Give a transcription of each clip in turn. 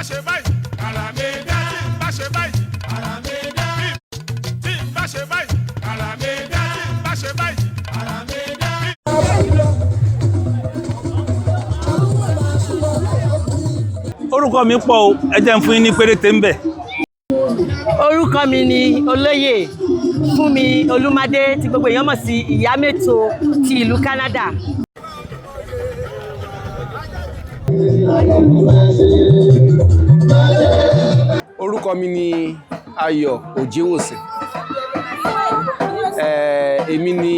Ṣe báyìí, ara mi dá. Tí n bá ṣe báyìí, ara mi dá. Tí n bá ṣe báyìí, ara mi dá. Tí n bá ṣe báyìí, ara mi dá. Orúkọ mi pọ̀ o, ẹ jẹ́ n fún yín ní péréte ń bẹ̀. Orúkọ mi ni Olóyè Fúnmi Olúmádé, tí gbogbo èèyàn mọ̀ sí Ìyá Mẹ́tò ti ìlú Canada. Orúkọ mi ni Ayọ̀ Òjéwòsìn. Èmi ni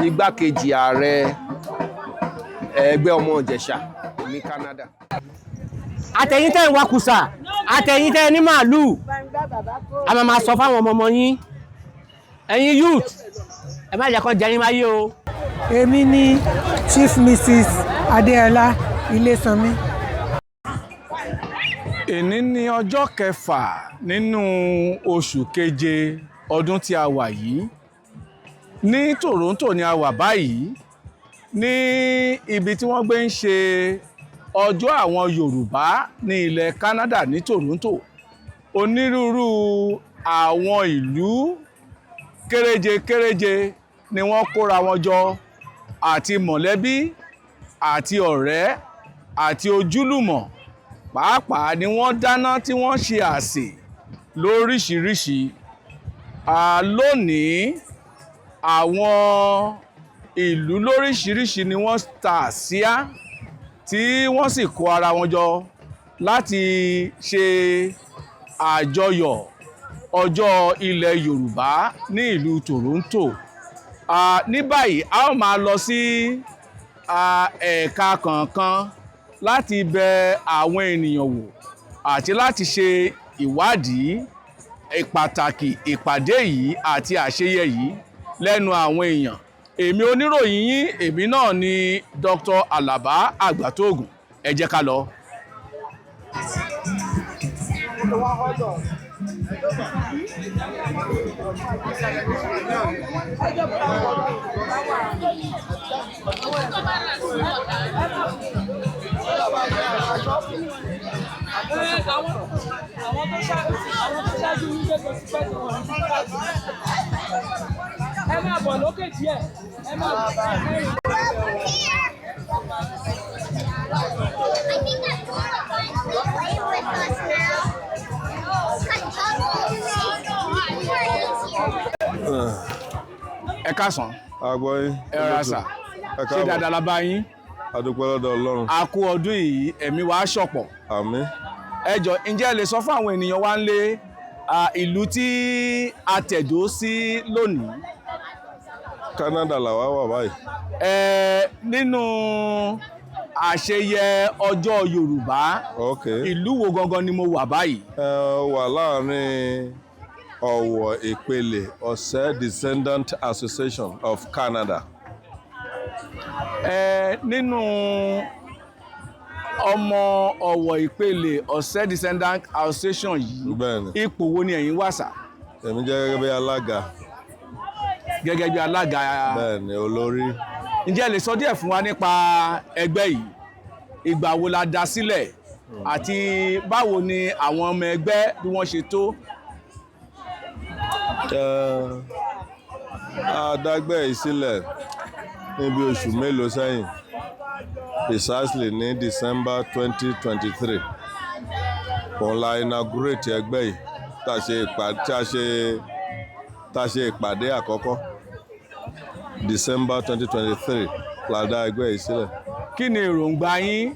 igbákejì ààrẹ ẹgbẹ́ Ọmọ Ìjẹ̀ṣà ní Canada. Àtẹ̀yìn tẹ́ ń wakùsà, àtẹ̀yìn tẹ́ ní màálùú, a máa ma sọ fáwọn ọmọ ọmọ yín, ẹ̀yin youth, ẹ má jẹ́ kó jẹ yín máyé o. Èmi ni Chief Mrs Adéọlá Ilésanmí. Èní ní ọjọ́ kẹfà nínú oṣù keje ọdún tí a wà yìí. Ní Toronto ni a wà báyìí, ní ibi tí wọ́n gbé ń ṣe ọjọ́ àwọn Yorùbá ní ilẹ̀ Canada ní Toronto. Onírúurú àwọn ìlú kéréje kéréje ni wọ́n kóra wọn jọ, àti mọ̀lẹ́bí àti ọ̀rẹ́ àti ojúlùmọ̀ pàápàá ni wọ́n dáná tí wọ́n ṣe àsè lóríṣiríṣi. Lónìí, àwọn ìlú lóríṣiríṣi ni wọ́n ta àsíá tí wọ́n sì kó ara wọn jọ láti ṣe àjọyọ̀ ọjọ́ ilẹ̀ Yorùbá ní ìlú Toronto. Ní báyìí, a ó máa lọ sí ẹ̀ka kọ̀ọ̀kan láti bẹ àwọn ènìyàn wò àti láti ṣe ìwádìí pàtàkì ìpàdé yìí àti àṣeyẹ yìí lẹ́nu àwọn èèyàn. Èmi oníròyìn yín, èmi náà ni Dr. Alaba Àgbàtóògùn. Ẹ jẹ́ ká lọ. Àwọn tó ṣáájú yín dé kò sí pẹ́ tí wọ́n ní káàdì. Ẹ máa bọ̀ lókè díẹ̀, ẹ máa bọ̀. I think that Dora wants to play with us now. 'Cause puzzles is more easier. Ẹ káàsán. Agbọ́yìn. Ẹ rọra sà. Ẹ Ṣé káàbọ̀. dáadáa la bá yín? A dúpẹ́ lọ́dọ̀ Ọlọ́run. A kú ọdún yìí, ẹ̀mí wa á ṣọ̀pọ̀. Àmín. Ẹ jọ, ǹjẹ́ ẹ lè sọ fún àwọn ènìyàn wa ń lé ìlú tí a tẹ̀dó sí lónìí? Canada làwa wà báyìí. Ẹ nínú àṣeyẹ ọjọ́ Yorùbá, ìlú wo gangan ni mo wà báyìí? Ẹ wà láàrin Ọ̀wọ̀ Ìpele Ọ̀sẹ̀ Descendant Association of Canada. Ẹ nínú ọmọ Ọ̀wọ̀ Ìpele Ọ̀sẹ̀ Descendant Association yìí, ipò wo ni ẹ̀yin wà sà? Èmi jẹ́ gẹ́gẹ́ bí alága. Gẹ́gẹ́ bí alága. Bẹ́ẹ̀ni, olórí. Ǹjẹ́ ẹ lè sọ díẹ̀ fún wa nípa ẹgbẹ́ yìí? Ìgbà wo la dá sílẹ̀ àti báwo ni àwọn ọmọ ẹgbẹ́ bí wọ́n ṣe tó? A dágbẹ́ yìí sílẹ̀ níbi oṣù mélòó sẹ́yìn, precisely ní December 2023. Òun la inaugurate ẹgbẹ́ yìí, tá a ṣe ìpàdé àkọ́kọ́. December 2023 la dá ẹgbẹ́ yìí sílẹ̀. Kí ni èròǹgbà yín?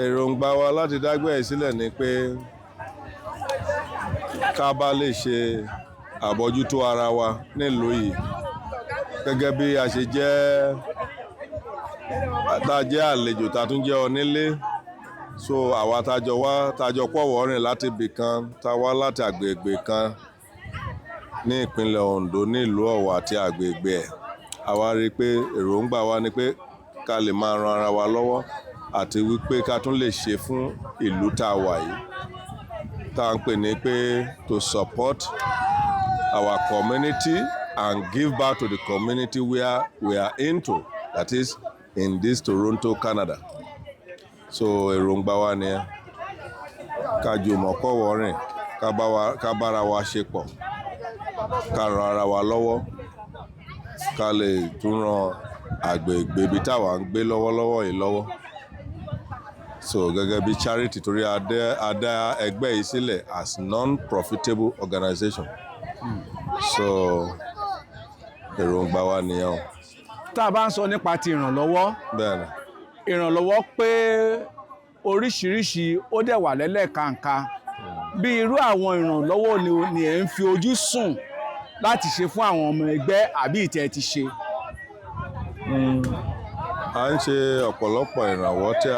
Èròǹgbà wa láti dágbẹ́ yìí sílẹ̀ ni pé ká bá lè ṣe àbójútó ara wa nílùú yìí, gẹ́gẹ́ bí a ṣe jẹ́, tá a jẹ́ àlejò, tá a tún jẹ́ onílé. So àwa tá a jọ wá, tá a jọ pọ̀wọ́ rìn láti ibì kan, tá a wá láti àgbègbè kan ní ìpínlẹ̀ Ondo, ní ìlú Ọ̀wọ̀ àti àgbègbè ẹ̀, àwa rí i pé èròǹgbà wa ni pé ká lè máa ran ara wa lọ́wọ́ àti wípé ká tún lè ṣe fún ìlú tá a wà yìí, tá à ń pè ní pé to support our community and give back to the community where we are into, that is in this Toronto, Canada. So èròǹgbà wa nìyẹn. Ká jùmọ̀ kọ́wọ̀ọ́ rìn, ká bára wa ṣe pọ̀, ká ran ara wa lọ́wọ́, ká lè tún ran àgbègbè ibi táwa ń gbé lọ́wọ́lọ́wọ́ yìí lọ́wọ́. So gẹ́gẹ́ bí charity, torí a dá ẹgbẹ́ yìí sílẹ̀ as non-profitable organization. So èròǹgbà wa nìyẹn o. Tá a bá ń sọ nípa ti ìrànlọ́wọ́, Bẹ́ẹ̀ni. ìrànlọ́wọ́ pé oríṣiríṣi, ó dẹ̀ wà lẹ́lẹ́kàǹkà. Bí irú àwọn ìrànlọ́wọ́ ni ẹ̀ ń fi ojú sùn láti ṣe fún àwọn ọmọ ẹgbẹ́ àbí ìtẹ́ ti ṣe? À ń ṣe ọ̀pọ̀lọpọ̀ ìrànwọ́ tí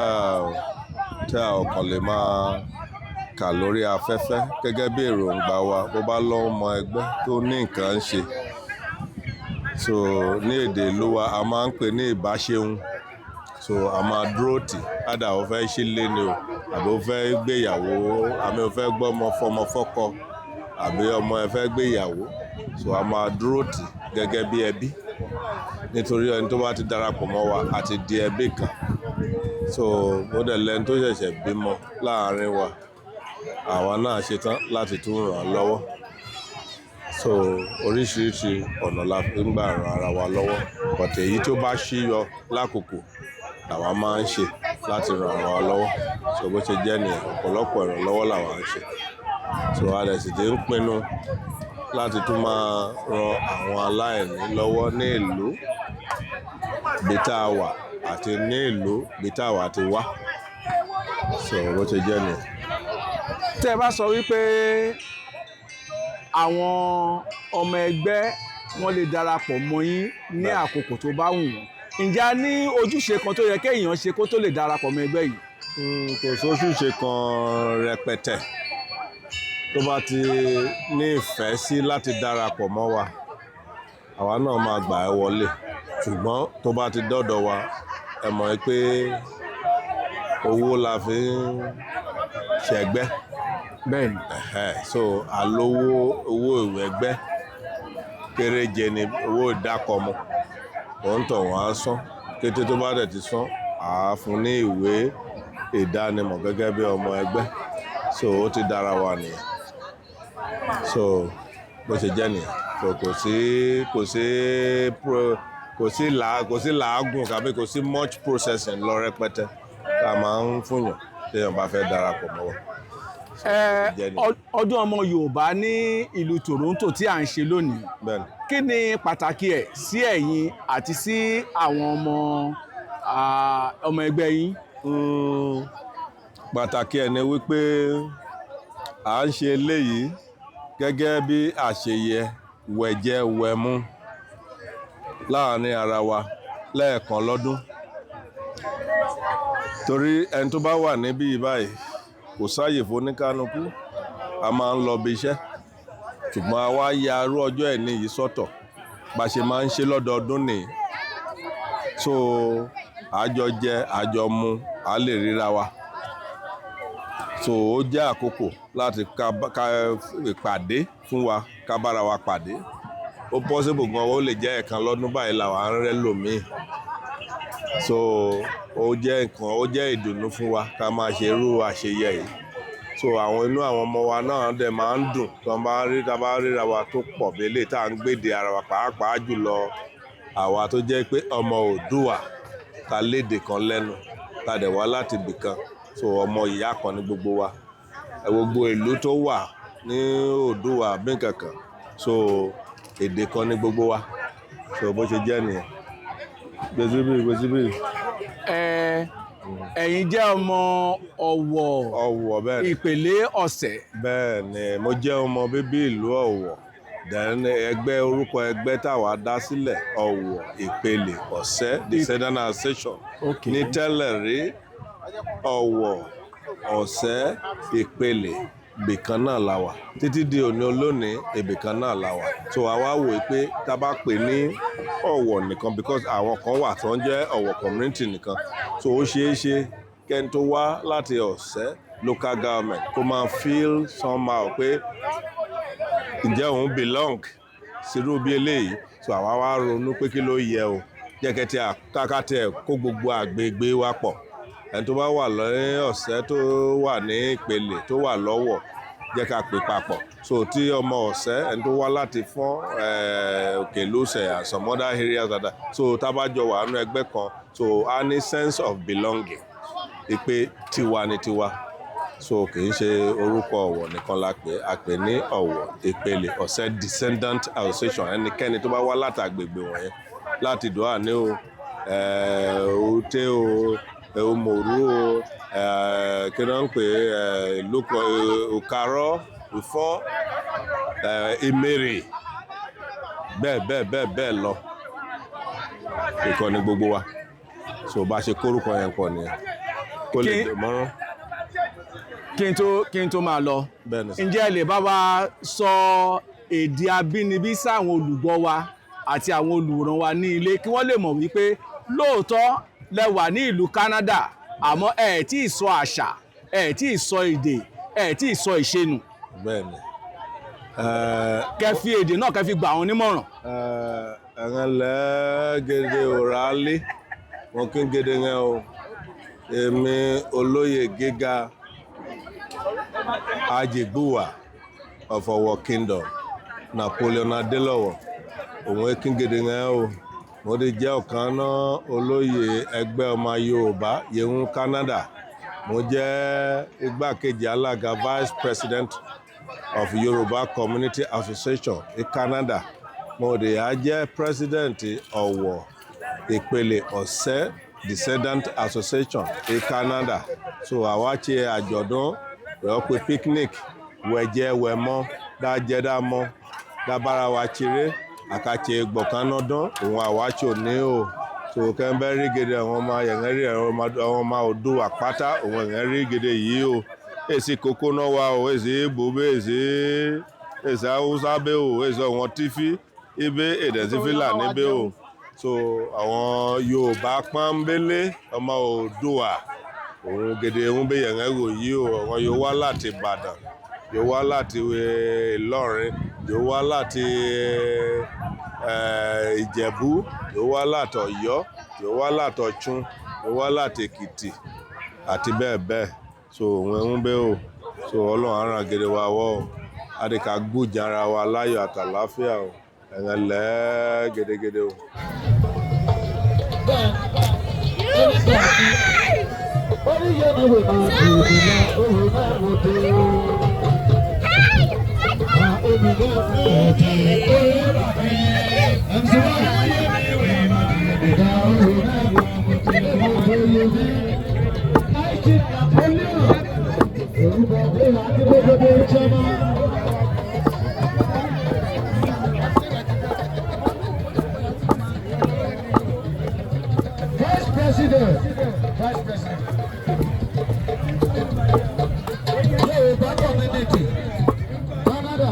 a ọ̀kan lè máa kà lórí afẹ́fẹ́ gẹ́gẹ́ bí èròǹgbà wa. Bó bá lọ́mọ ẹgbẹ́ tó ní nǹkan ń ṣe, so ní èdè ìlú wa, a máa ń pè ní ìbáṣeun. So a máa dúró tì ádà, ó fẹ́ sílé ni o, àbí ó fẹ́ gbéyàwó, àbí ó fẹ́ gbọ́mọ fọmọ fọ́kọ, àbí ọmọ ẹ fẹ́ gbéyàwó, so a máa dúró tì gẹ́gẹ́ bí ẹbí, nítorí ẹni tó bá ti darapọ̀ mọ́ wa àti di ẹbí kan. So ó dẹ̀ lẹ́ni tó ṣẹ̀ṣẹ̀ bímọ láàrin wa, àwa náà ṣetán láti tún ràn án lọ́wọ́. So oríṣiríṣi ọ̀nà la fi ń gbà ran ara wa lọ́wọ́, but èyí tó bá ṣíyọ lákòókò làwa máa ń ṣe láti ran ara wa lọ́wọ́. So bó ṣe jẹ́ nìyẹn, ọ̀pọ̀lọpọ̀ ìrànlọ́wọ́ làwa ń ṣe. So a dẹ̀ sì ti ń pinnu láti tún máa ran àwọn aláìní lọ́wọ́ ní ìlú bí tá a wà àti ní ìlú bí tá a wà ti wá. So bó ṣe jẹ́ nìyẹn. Tẹ́ ẹ bá sọ wípé àwọn ọmọ ẹgbẹ́ wọn lè darapọ̀ mọ́ yín ní àkókò tó bá wù wọ́n, ǹjẹ́ a ní ojúṣe kan tó yẹ kéèyàn ṣe kó tó lè darapọ̀ mọ́ ẹgbẹ́ yìí? Kò sójúṣe kan rẹpẹtẹ. Tó bá ti ní ìfẹ́ sí láti darapọ̀ mọ́ wa, àwa náà máa gbà ẹ́ wọlé. Ṣùgbọ́n tó bá ti dọ́dọ̀ wa, ẹ mọ̀ pé owó la fi ń ṣẹgbẹ́. Bẹ́ẹ̀ni. So àlówó owó ìwé ẹgbẹ́ kéréje ni owó ìdákọ̀mù. Òun tọ̀ wọ́n á san. Kété tó bá dẹ̀ ti san, à á fún ní ìwé ìdánimọ̀ gẹ́gẹ́ bí ọmọ ẹgbẹ́. So ó ti dára wa nìyẹn. So bó ṣe jẹ́ nìyẹn. So kò sí làágùn tàbí kò sí much processing lọ rẹpẹtẹ tá a máa ń fúnyàn téèyàn bá fẹ́ darapọ̀ mọ́ wa. Ọdún ọmọ Yorùbá ní ìlú Toronto tí à ń ṣe lónìí, kí ni pàtàkì ẹ̀ sí ẹ̀yin àti sí àwọn ọmọ ẹgbẹ́ yín? Pàtàkì ẹ̀ ni wípé à ń ṣe eléyìí gẹ́gẹ́ bí àṣeyẹ wẹ̀jẹ wẹ̀mu láàrin ara wa lẹ́ẹ̀kan lọ́dún, torí ẹni tó bá wà níbí báyìí, kò sáàyè fún oníkánukú, a máa ń lọ bí iṣẹ́, ṣùgbọ́n a wá ya irú ọjọ́ ẹ̀ ní yìí sọ́tọ̀, bá ṣe máa ń ṣe lọ́dọọdún nìyí. So àjọ jẹ, àjọ mu, a lè ríra wa. So ó jẹ́ àkókò láti ká ìpàdé fún wa, ká bára wa pàdé. Ó possible gan, ó lè jẹ́ ẹ̀kan lọ́dún báyìí làwa ń rẹ́ lòmíì. So ó jẹ́ nǹkan, ó jẹ́ ìdùnnú fún wa ká máa ṣe irú àṣeyẹ yìí. So àwọn inú àwọn ọmọ wa náà dẹ̀ máa ń dùn tí wọ́n bá rí, tá bá ríra wa tó pọ̀ bí eléyìí tá à ń gbéde ara wa, pàápàá jùlọ àwa tó jẹ́ pé ọmọ Oòduà, ta lédè kan lẹ́nu, ta dẹ̀ wá láti ibì kan. So ọmọ ìyá kan ní gbogbo wa, gbogbo ìlú tó wà ní Oòduà bí nǹkan. So èdè kan ní gbogbo wa. So bó ṣe jẹ́ nìyẹn. Gbèsìbí gbèsìbí. Ẹ̀yin jẹ́ ọmọ Ọ̀wọ̀? Ọ̀wọ̀, bẹ́ẹ̀ ni. Ìpèlé Ọ̀sẹ̀. Bẹ́ẹ̀ ni, mo jẹ́ ọmọ bíbí ìlú Ọ̀wọ̀. Then ẹgbẹ́, orúkọ ẹgbẹ́ táwa dá sílẹ̀, Ọ̀wọ̀ Ìpele Ọ̀sẹ̀ Descendant Association. Ní tẹ́lẹ̀ rí, Ọ̀wọ̀, Ọ̀sẹ̀, Ìpele, ibìkan náà la wà. Títí di òní olónìí, ibìkan náà la wà. So àwa wò pé tá a bá pè ní Ọ̀wọ̀ nìkan, because àwọn kan wà tó ń jẹ́ Ọ̀wọ̀ community nìkan, so ó ṣeé ṣe kẹ́ni tó wá láti Ọ̀sẹ̀ local government kó máa feel somehow pé ǹjẹ́ òun belong sírú bí eléyìí. So àwa wá ronú pé kí ló yẹ o, jẹ́ kẹ́ tí a káká tẹ kó gbogbo àgbègbè wa pọ̀. Ẹni tó bá wà ní Ọ̀sẹ́, tó wà ní Ìpele, tó wà lọ́wọ̀, jẹ́ ká pè papọ̀. So tí ọmọ Ọ̀sẹ́, ẹni tó wá láti Fọ́n, Òkèlúsẹ̀ and some other areas like that, so tá a bá jọ wà nínú ẹgbẹ́ kan, so a ní sense of belonging ìpè tiwa ni tiwa. So kì í ṣe orúkọ Ọ̀wọ̀ nìkan la pè, a pè ní Ọ̀wọ̀ Ìpele Ọ̀sẹ́ Descendant Association. Ẹnikẹ́ni tó bá wá láti agbègbè wọ̀nyẹn, láti Ìdó-àní o, Òté o, Òmòrú o, kí ló ń pè é, ìlú kan, Òkàrọ̀, Ìfọ́n, Ìmèrè, bẹ́ẹ̀ bẹ́ẹ̀ bẹ́ẹ̀ bẹ́ẹ̀ lọ, ìkànnì gbogbo wa. So bá a ṣe kórúkọ yẹn pọ̀ nìyẹn, kó lè dè mọ́rán. Kí n tó máa lọ, Bẹ́ẹ̀ ni sir. ǹjẹ́ ẹ lè bá wa sọ èdè abínibí sáwọn olùgbọ́ wa àti àwọn olùwòran wa ní ilé, kí wọ́n lè mọ̀ wípé lóòótọ́ lẹ wà ní ìlú Canada, àmọ́ ẹ tí ì sọ àṣà, ẹ tí ì sọ èdè, ẹ tí ì sọ ìṣe nù? Bẹ́ẹ̀ ni. Kẹ́ fi èdè náà, kẹ́ fi gbà wọ́n nímọ̀ràn. Ẹ̀ràn lẹ́ẹ̀gẹ̀dẹ̀ òrálé wọn kí n gèdè yẹn o. Èmi olóyè gíga Ajigbuwa of Ọ̀wọ̀ Kingdom, Napoleon Adelọ́wọ̀, òun kí n gèdè yẹn o. Mo ti jẹ́ ọ̀kan náà olóyè ẹgbẹ́ ọmọ Yorùbá yehun Canada. Mo jẹ́ igbákejì alága, vice president of Yorùbá Community Association ní Canada. Mo dẹ̀ á jẹ́ president Ọ̀wọ̀ Ìpele Ọ̀sẹ́ Descendant Association ní Canada. So àwa ṣe àjọ̀dún rẹ̀ pé picnic, wẹ̀jẹ wẹ̀mọ́, dájẹ́ dámọ́, dábára wa ṣeré, àkàṣe gbọ̀kánádán òun àwa ṣò ní o. So kẹ́ńbẹ́ rí gèdè àwọn ọmọ yẹ̀ngẹ́ rí àwọn ọmọ Oòduà pátá, òun yẹ̀ngẹ́ rí gèdè yìí o. Èsì kókó náà wà o, èsì Ìgbò bẹ́, èsì Haúsá bẹ́ o, èsì àwọn Tífí ibẹ̀, èdè sí Fúlàní bẹ́ o. So àwọn Yorùbá pọ́nbélé, ọmọ Oòduà, òun gèdè ń bẹ yẹ̀ngẹ́ rò yìí o. Àwọn yóò wá láti Ìbàdàn, yóò wá láti Ìlọrin, yóò wá láti Ìjẹ̀bú, yóò wá láti Ọ̀yọ́, yóò wá láti Ọ̀ṣun, yóò wá láti Èkìtì àti bẹ́ẹ̀ bẹ́ẹ̀. So òun ń bẹ o. So Ọlọ́run á ràn gèdè wa wọ́ o, àdìkà gbújà ara wa láyọ̀ àtàláfíà o. Ẹ̀ràn lẹ́ẹ̀ gédégédé o. Vice President, Vice President. Yorùbá Community, Canada.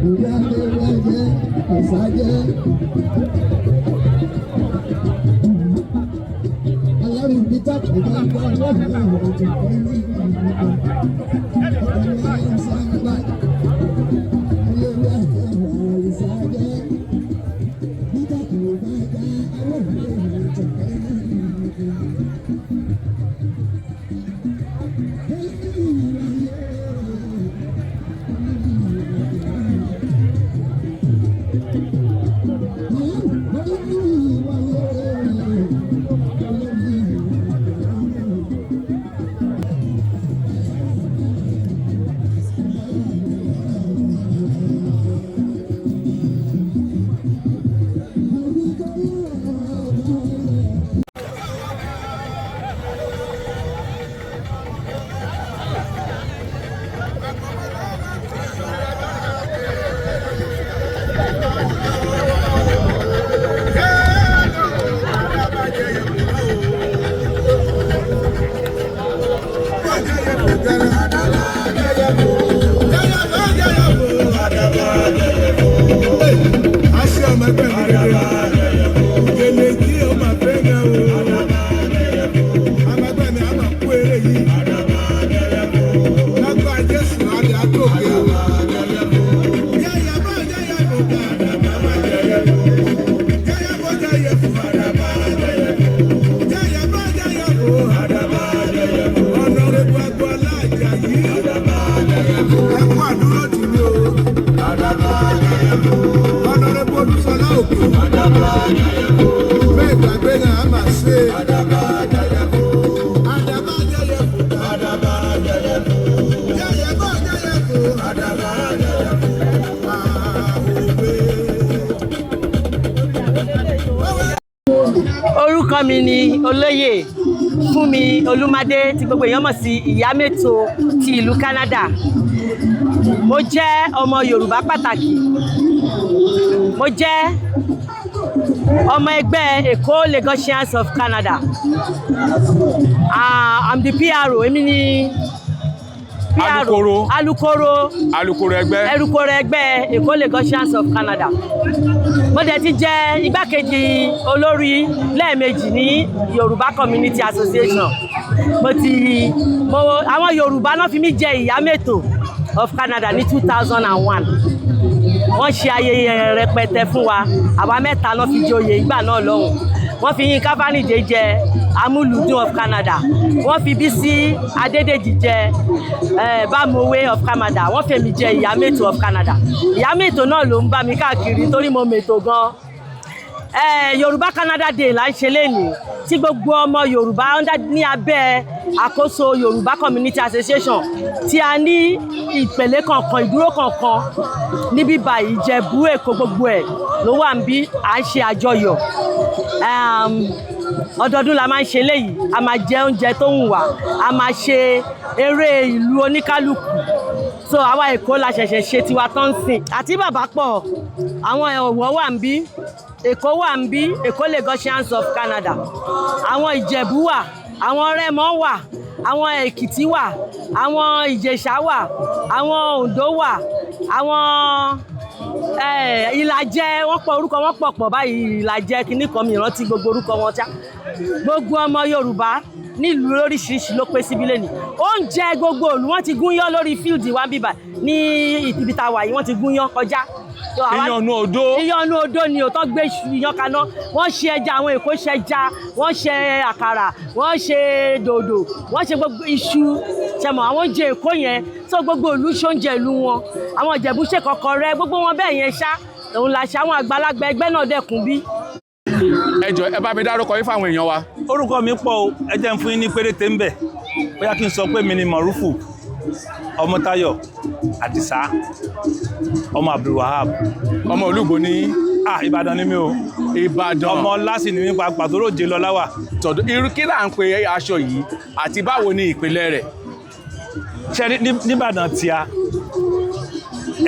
Ìyá lè ọ̀sájẹ́. Alárùn bí tàbí bá ń bá wọ́n ní ìwọ̀n tó kọ́ ní ìlú. Ọ̀rẹ́ ìsáńgbá. Olórí àjẹwò ìsájẹ́. Bí tàbí bá dá àwọn ìwọ̀n tó kọ́ ní ìlú. oríire. Gèlè tí ó máa fẹ́ gan o. Àmàgbà mi a máa kú eré yìí. Lágbà Jésù àti àtòkè o. Yáyà bá yáyà bò bá. Yáyà bó yáyà fò. Yáyà bá yáyà bò. Ọ̀nàrẹ́bù Agboola Àjàyí. Ẹ kú àdúró tì mí o. Ọ̀nàrẹ́bù Olúṣọlá Òkè. Bẹ́ẹ̀ gbàgbé náà a máa ṣe. Àdàbà jẹyẹ fò. Jẹyẹ bá jẹyẹ fò. Orúkọ mi ni Olóyè Fúnmi Olúmádé tí gbogbo èèyàn mọ̀ sí Ìyámẹ́tò ti ìlú Canada. Mo jẹ́ ọmọ Yorùbá pàtàkì. Mo jẹ́ ọmọ ẹgbẹ́ Èkó Lagosians of Canada. Ah, I'm the PRO, èmi ni PRO. Alukoro. Alukoro. Alukoro ẹgbẹ́. Alukoro ẹgbẹ́ Èkó Lagosians of Canada. Mo dẹ̀ ti jẹ́ igbákejì olórí lẹ́ẹ̀mejì ní Yorùbá Community Association. Mo ti mo àwọn Yorùbá náà fi mí jẹ Ìyámẹ́tò of Canada ní 2001. Wọ́n ṣe ayẹyẹ rẹpẹtẹ fún wa. Àwa mẹ́ta náà fi joyè ìgbà náà lọ́hùn. Wọ́n fi Yínká Fánìdé jẹ Amúlùdún of Canada. Wọ́n fi Bísí Adédèjì jẹ Bámowé of Canada. Wọ́n fi èmi jẹ Ìyámẹ́tò of Canada. Ìyámẹ́tò náà ló ń bá mi káàkiri torí mo mètò gan. Yorùbá Canada Day là ń ṣe lénìí tí gbogbo ọmọ Yorùbá ní abẹ́ àkóso Yorùbá Community Association tí a ní ìpele kọ̀ọ̀kan, ìdúró kọ̀ọ̀kan níbí báyìí, Ìjẹ̀bú, Èkó, gbogbo ẹ̀ ló wà níbí. À ń ṣe àjọyọ̀. Ọdọọdún la máa ń ṣe léyìí. A máa jẹ oúnjẹ tó ń wà, a máa ṣe eré ìlú oníkálukú. So àwa Èkó la ṣẹ̀ṣẹ̀ ṣe tiwa tó ń sìn àti bàbá pọ̀. Àwọn Ọ̀wọ̀ wà níbí, Èkó wà níbí, Èkó Lagosians of Canada, àwọn Ìjẹ̀bú wà, àwọn Rẹ́mọ wà, àwọn Èkìtì wà, àwọn Ìjẹ̀ṣà wà, àwọn Oǹdó wà, àwọn Ìlàjẹ. Wọ́n pọ̀, orúkọ wọn pọ̀ pọ̀ báyìí. Ìlàjẹ kìíní kan, mi rántí gbogbo orúkọ wọn ṣá. Gbogbo ọmọ Yorùbá nílùú lóríṣiríṣi ló pé síbí lẹ́nìí. Oúnjẹ gbogbo òlu, wọ́n ti gúnyán lórí field wa bíbà ní ibi tá a wà yìí. Wọ́n ti gúnyán kọjá. Iyán inú odó. Iyán inú odó ni òótọ́ gbé iyán kaná. Wọ́n ṣe ẹja, àwọn Èkó ṣe ẹja, wọ́n ṣe àkàrà, wọ́n ṣe dòdò, wọ́n ṣe gbogbo iṣu ṣẹmọ àwọn oúnjẹ Èkó yẹn. Tó gbogbo ìlú ṣoúnjẹ ìlú wọn. Àwọn Ìjẹ̀bú ṣe kọ́kọ́rẹ́, gbogbo wọn bẹ́ẹ̀ yẹn ṣá. Òun la ṣe àwọn àgbàlagbà ẹgbẹ́ náà dẹ̀kun bí. Ẹ jọ̀ọ́, ẹ bá mi dárúkọ yín fáwọn èèyàn wa. Orúkọ mi pọ̀ o, ẹ jẹ́ n fún yín ní péréte ń bẹ̀. Bóyá kí n sọ pé mi ni Mọ̀rúfù Ọmọtáyọ̀ Àdìsá ọmọ Abdulwahab. Ọmọ olúbo ní. Ah, Ìbàdàn ni mí o. Ìbàdàn. Ọmọ lásì ni mí pàápàá tó ròjé lọ láwà. Tọ̀dọ̀ irú kí là ń pe aṣọ yìí àti báwo ni ìpìlẹ̀ rẹ̀? Ṣé nÍbàdàn tíá,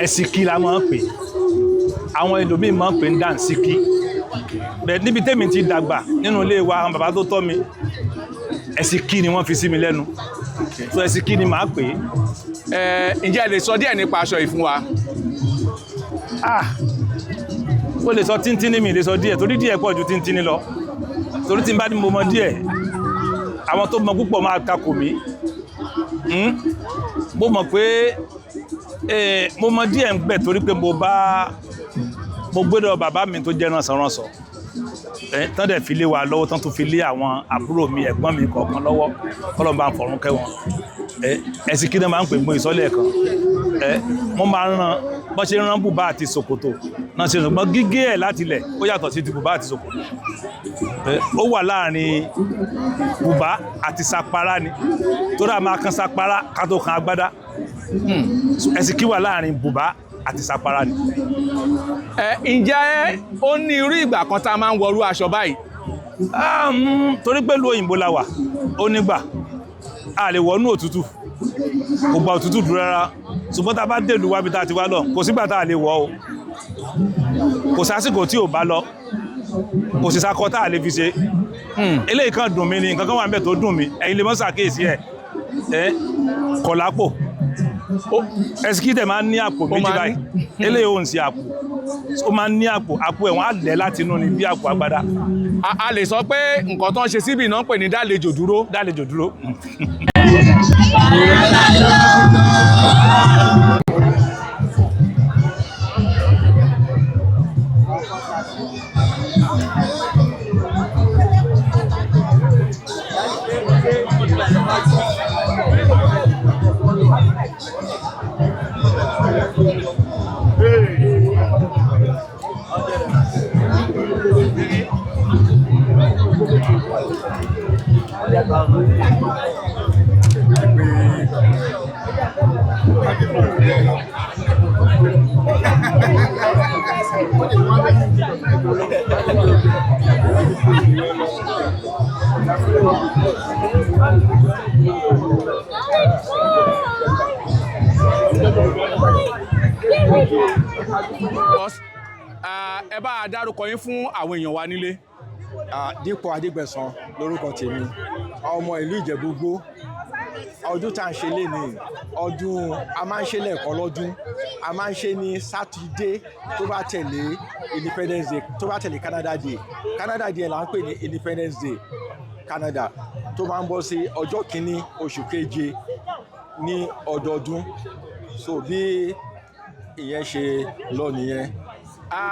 ẹ̀sìnkí la máa ń pè. Àwọn ẹlòmíì máa ń pè ní dànsíkí. Bẹ́ẹ̀ níbi tèmi ti dàgbà nínú ilé wa, àwọn bàbá tó tọ́ mi, ẹ̀sìnkí ni wọ́n fi sí mi lẹ́nu. So ẹ̀sìnkí ni màá pè é. Ǹjẹ́ ẹ lè sọ díẹ̀ nípa aṣọ yìí fún wa? Ah, ó lè sọ tíntínní, mi lè sọ díẹ̀ torí díẹ̀ pọ̀ ju tíntínní lọ. Torí tí n bá ní mo mọ díẹ̀, àwọn tó mọ púpọ̀ máa takò mí. Mo mọ̀ pé mo mọ díẹ̀ ń bẹ̀ torí pé mo gbọ́dọ̀ bàbá mi tó jẹ́ ránṣọránṣọ. Tán dẹ̀ fi lé wa lọ́wọ́, tán tún fi lé àwọn àbúrò mi, ẹ̀gbọ́n mi kọ̀ọ̀kan lọ́wọ́, kọ́lọ́n bá ń fọ̀run kẹ́ wọn. Ẹ̀sìn kí ni máa ń pè mọ́ ìsọ́lẹ̀ kan. Wọ́n máa ń ran bọ́n ṣe ń rán bùbá àti ṣòkòtò náà ṣe, ṣùgbọ́n gígé ẹ̀ láti ilẹ̀ ó yàtọ̀ sí ti bùbá àti ṣòkòtò. Ó wà láàrin bùbá àti sapara ni, torí a máa kan sapara ká tó kan agbádá. Ẹ̀sìn kí wà láàrin bùbá àti sapara ni. Ǹjẹ́ ó ní irú ìgbà kan tá a máa ń wọrú aṣọ báyìí? Torí pé ìlú òyìnbó la wà, ó nígbà a lè wọnú òtútù, kò gba òtútù dúró rárá. Ṣùgbọ́n tá a bá dèlú wábi tá a ti wá lọ, kò sígbà tá a lè wọ̀ o, kò sásìkò tí ò bá lọ, kò sì sakọ tá a lè fi ṣe. Eléyìí kan dùn mí ni, nǹkan kan wà níbẹ̀ tó dùn mí, ẹ̀yin lè mọ́ ṣàkíyèsí ẹ̀. Kọ̀ lápò, ẹsikí tẹ̀ máa ń ní àpò méjì báyìí, eléyìí ò ń ṣe àpò. Ó máa ń ní àpò, àpò ẹ̀ wọ́n á lẹ̀ láti inú ni bí àpò agbádá. A lè sọ pé nǹkan tó ń ṣe síbì náà ń pè ní dálejò dúró. Dálejò dúró. Because, ẹ bá a dárúkọ yín fún àwọn èèyàn wa nílé. Dípò Adégbẹ̀san lórúkọ tèmi, ọmọ ìlú Ìjẹ̀bú-Igbó. Ọdún tá à ń ṣe lénìí, ọdún a máa ń ṣe lẹ́ẹ̀kan lọ́dún. A máa ń ṣe ní Sátidé tó bá tẹ̀lé Independence Day, tó bá tẹ̀lé Canada Day. Canada Day là ń pè ní Independence Day Canada, tó máa ń bọ́ sí ọjọ́ kìíní oṣù keje ní ọdọọdún. So bí ìyẹn ṣe lọ nìyẹn.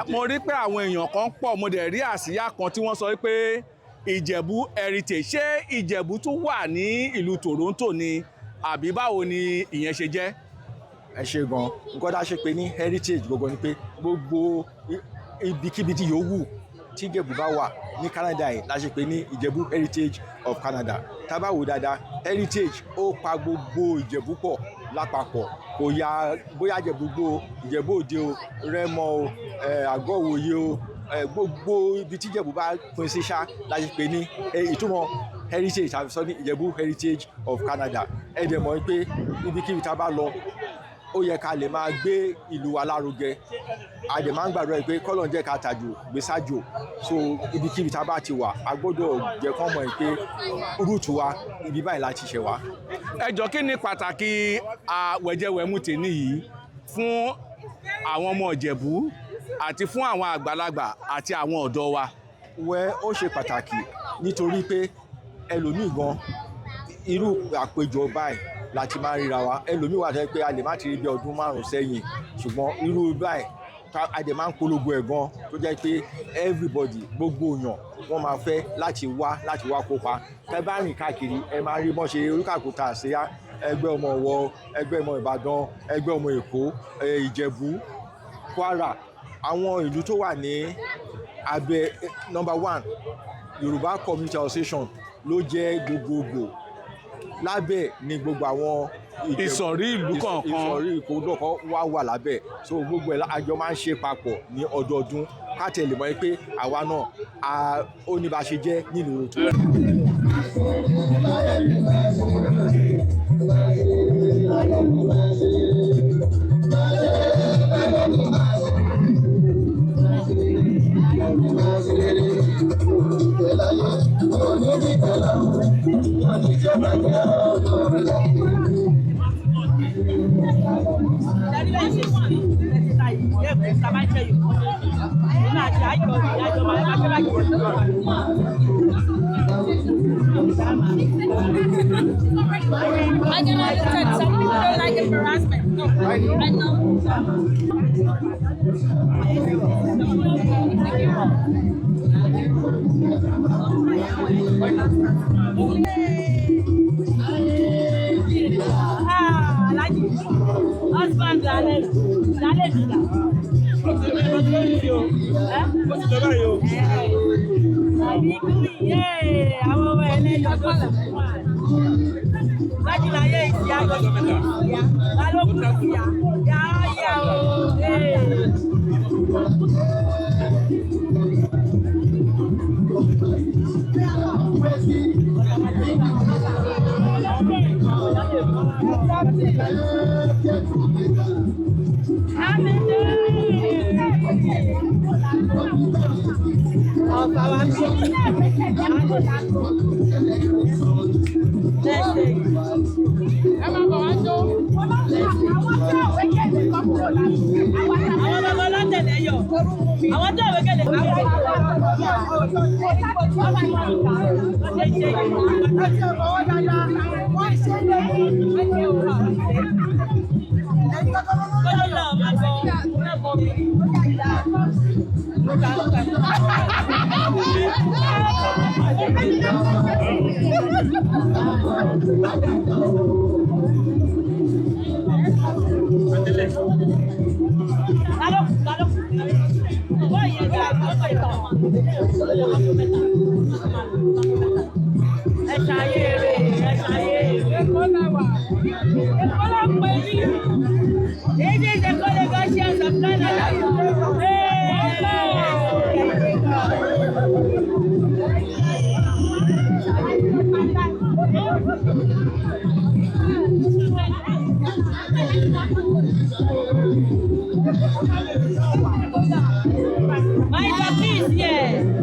Mo rí pé àwọn èèyàn kan pọ̀, mo dẹ̀ rí àsíá kan tí wọ́n sọ pé Ìjẹ̀bú Heritage. Ṣé Ìjẹ̀bú tún wà ní ìlú Toronto ni àbí báwo ni ìyẹn ṣe jẹ́? Ẹ ṣe gan. Nǹkan tá a ṣe pé ní heritage gbogbo ni pé gbogbo ibikíbi tí yòówù tí Ìjẹ̀bú bá wà ní Canada yìí la ṣe pé ní Ìjẹ̀bú Heritage of Canada. Tá a bá wò dáadáa, heritage ó pa gbogbo Ìjẹ̀bú pọ̀ lápapọ̀, kò ya bóyá Ìjẹ̀bú Igbó o, Ìjẹ̀bú Òde o, Rẹ́mọ o, Àgọ́ Ìwòye o, gbogbo ibi tí Ìjẹ̀bú bá pín sí ṣá la ṣe pé ní ìtumọ̀ heritage tàbí sọ ní Ìjẹ̀bú Heritage of Canada. Ẹ dẹ̀ mọ̀ pé ibikíbi tá a bá lọ, ó yẹ ká lè máa gbé ìlú wa lárugẹ. A dẹ̀ máa ń gbàdúrà pé kọ́lọ̀ ń jẹ́ ká tàjò gbé sájò. So ibikíbi tá a bá ti wà, a gbọ́dọ̀ jẹ́ kán mọ̀ pé rúùtù wa ibi báyìí la ti ṣẹ̀ wá. Ẹ jọ, kí ni pàtàkì àwẹ̀jẹwẹ̀mu tèmi yìí fún àwọn ọmọ Ìjẹ̀bú àti fún àwọn àgbàlagbà àti àwọn ọ̀dọ́ wa? Wẹ́, ó ṣe pàtàkì nítorí pé ẹlòmíì gan, irú àpéjọ báyìí la ti máa ń ríra wa. Ẹlòmíì wà tẹ́ pé a lè má ti rí bí ọdún 5 sẹ́yìn, ṣùgbọ́n irú báyìí a dẹ̀ máa ń polongo ẹ̀ gan, tó jẹ́ pé everybody, gbogbo èèyàn, wọ́n máa fẹ́ láti wá kópa. Tẹ́ bá rìn káàkiri, ẹ máa rí bọ́n ṣe oríkàkùtà àsíá ẹgbẹ́ ọmọ Ọ̀wọ̀, ẹgbẹ́ ọmọ Ìbàdàn, ẹgbẹ́ ọmọ Èkó, Ìjẹ̀bú, Kwara, àwọn ìlú tó wà ní abẹ́ number one Yorùbá Community Association ló jẹ́ gbogbogbò. Lábẹ́ ni gbogbo àwọn ìsọ̀rí ìlú kọ̀ọ̀kan. Ìsọ̀rí ìkódọ̀kọ̀ wá wà lábẹ́. So gbogbo ẹ̀ àjọ máa ń ṣe papọ̀ ní ọdọọdún, ká tẹ̀ lè mọ̀ pé àwa náà ó ní bá ṣe jẹ́ nílùú tó. I can understand some people don't like embarrassment. No, I know. Ah, Alhaji, husband lálẹ́ lálẹ́ mi là. Àbí kúrì yé àwọn ọmọ ẹlẹ́yọ̀ tó sì fún wa. Lájúláyé ìsì àgọ́sí ìyá, balógun ìyá, yà á yà ó. Àwọn bàbá ọlọ́tẹ̀lẹ̀ yọ. yọ̀. Àwọn tó ìwé gèlè. Ẹ ṣayé rè, ẹ ṣayé rè. Èkó la wà. Èkó la pè ní. This is Èkó Lagosians of Canada. My doggy is here.